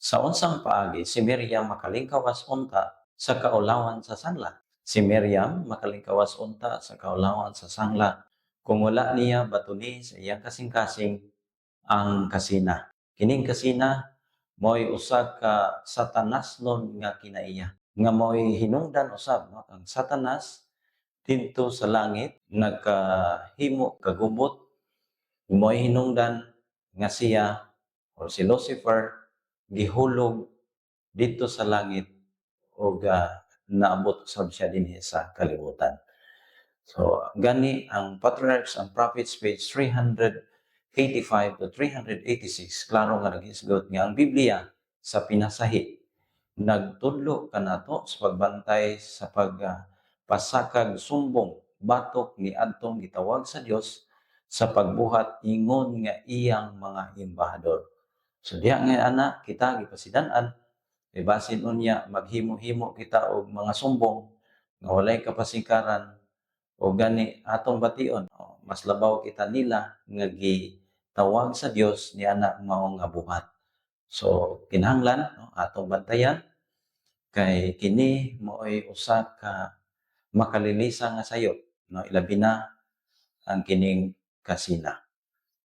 Sa unsang paagi si Miriam makalingkawas unta sa kaulawan sa sangla? Si Miriam makalingkawas unta sa kaulawan sa sangla kung wala niya batuni sa iyang kasing-kasing ang kasina. Kining kasina mo'y usa ka satanasnon nga kinaiya nga mo'y hinungdan usab, no, ang Satanas didto sa langit nagkahimo kagubot. Mo'y hinungdan nga siya or si Lucifer gihulog didto sa langit ug naabot usab siya dinhi sa kalibutan. So gani ang Patriarchs and Prophets, page 385 to 386, klaro nga naghisgot nga ang Biblia sa pinasahi nagtudlo kanato sa pagbantay sa pagpasakag sumbong batok ni adtong gitawag sa Dios sa pagbuhat ingon nga iyang mga embahador. So diha nga ana kita gipasidan-an kay basin unya maghimo-himo kita og mga sumbong nga walay kapasingkaran o gani atong bation, oh, mas labaw kita nila nga gitawag sa Dios ni ana mao nga buhat. So kinahanglan, no, atong bantayan kay kini maoy usa ka makalilisa nga sayop, no, ilabi na ang kining kasina.